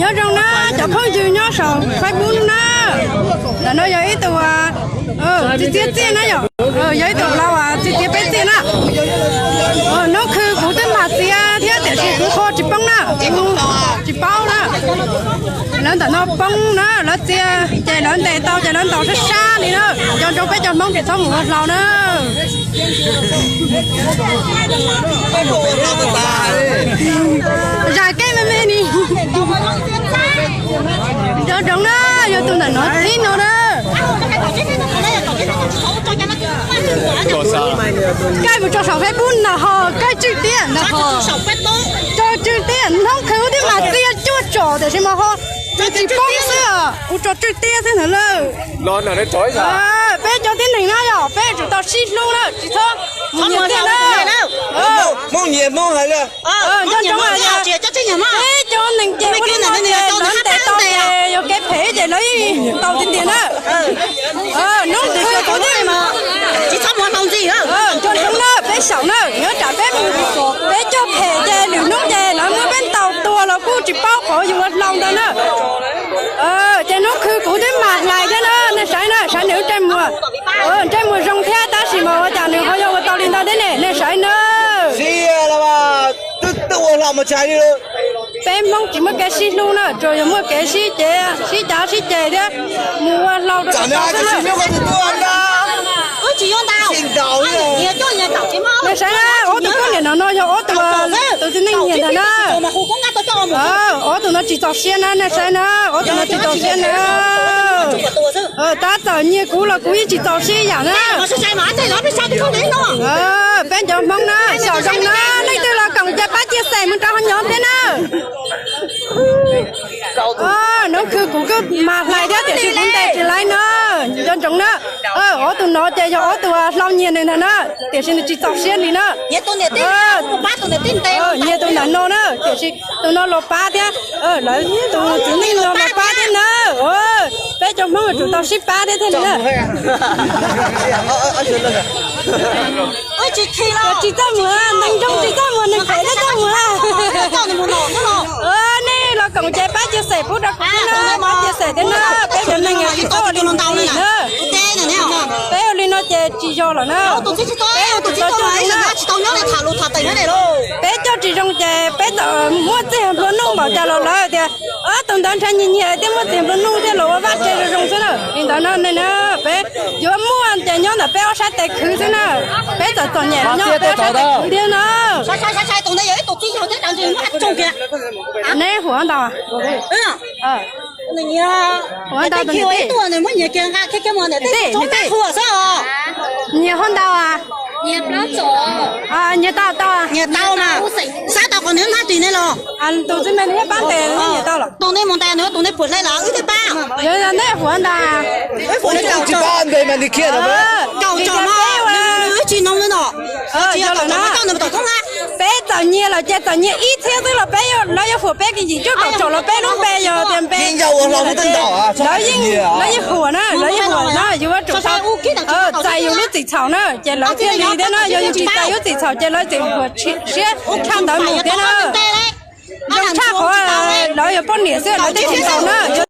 Nyob zoo na cov phooj ywg nyob saum Facebook na. Ntawm no yog ib tug txiv txiaj txiaj na yom, yog ib tug lau txiv txiaj peb txiaj na. Hnub khw kuv twb mag txiav thiab tiam sis kuv qho tsis poob na, kuv tsis paub na. Lawv ntawm no poob na, lawv txiav ces lawv ntes tau ces lawv ntaus sab sab li na. Nco ntsoov peb cov Hmoob tsis txhob mus ua hlau na. Zam kev me me ni. Nco ntsoov na, yog tus ntawm no ib no na. Kaij mus tso saum Facebook na ho, kaij tswj tiab na ho. Tso tswj tiab, hnub khw kuv twb mag txiav cuaj tsom tiam sis mas ho tsis poob xwb, kuv tso tswj tiab xwb ntag lawm. Peb cov tib neeg na yog peb tsum tau sib hlub na, tsis txhob mus nyiag tiag na. Nco ntsoov, peb cov neeg ces ua li no ces lawv ntes tau ces yog kev phem ces lawv yeej ntaus tiag tiag na. Hnub twg kuv twb, nco ntsoov na, peb xyaum na, nyob tsam peb, peb coj phem ces lwm hnub ces lawv muab peb ntaus tuag los kuj tsis paub qhov yus ua hlau ntawd na. Ces hnub khw kuv twb mag hlais thiab na, nej saib na, saib nws ntsej muag, ntsej muag zoo thiab tab sis mas ua cas nws ho yog ua tau li ntawd thiab ne, nej saib na. Peb Hmoob tsis muaj kev sib hlub na, tsuas yog muaj kev sib cev, sib cav sib ceg thiab mus ua hlau rau xwb na. Nej saib na, ob tug poj niam no no yog ob tug, tus txiv neej nyiag ntag na. Ob tug no tsis txaus siab na, nej saib na, ob tug no tsis txaus siab na. Tab txawm nyiag kuv los kuv yeej tsis txaus siab yam na. Peb cov Hmoob na, xyaum zoo na, leej twg los koom ces pab cia xem mus rau hauv nyob thiab na. Hnub khw kuv kuj mag hlais thiab tiam sis kuv ntes tsis laib na. Nco ntsoov na, ob tug no ces yog ob tug hlau nyiag nws ntag na, tiam sis nws tsis txaus siab li na. Nyiag tus ntawm no na, tiam sis tus no los pab thiab, lawv tus txiv neej no los pab thiab na. Peb cov Hmoob yuav tsum tau sib pab thiab thiaj li na. Tsis txaj muag, neeg zoo tsis txaj muag, neeg phem thiaj txaj muag. Nej los koom ces pab cia xem pub rau kuv thiab na, pab cia xem thiab na, peb cov neeg tsis txaj muag li na. Peb ua li no ces tsis yog lawm na. Peb ua tus tau zoo na. Peb coj tsis zoo ces peb txawm muaj txiag nplua nuj npaum cas los lawv tias, tus ntawd ntshe nyiag nyiag thiaj muaj txiag nplua nuj thiaj los ua vaj tse zoo zoo xwb na. Li ntawd na, nej na, peb yuav muaj ces nyob ntawm peb ob sab tes khwv xwb na. Peb txawm txom nyem los nyob peb ob sab tes khwv thiab na. Neb hu ntau, hu ntau, nyiag ho ntau, nyiag tau, nyiag tau mas, xav tau qhov nws hmab ris nej los, tus txiv neej thiab pab ntes nyiag tau los, tus nej mus ntes nws tus nej puas hleb los wb thiaj pab. Yog nej hu ntau, tsis pab ntes mas nws khiav los, kaum tsom no, wb tsis noog li no. Tsis yog kaum tsom no coj nws tom thoob na. Peb txawm nyiag los ces txawm nyiag ib txhiab xwb los peb, lawv yuav fuam peb kev yim cuaj kaum tsom los peb lub npe yog tias npe, lawv yeej, lawv yeej fuam na, lawv yeej fuam na, yuav tsum txais yus lub txim txhaum na ces lawv thiaj li thiab na. Yog yus tsis txais yus txim txhaum ces lawv tseem fuam siab tshaj ntawd mus thiab na. Zoo tshaj qhov lawv yog poj niam xwb lawv thiaj tsis txaus na.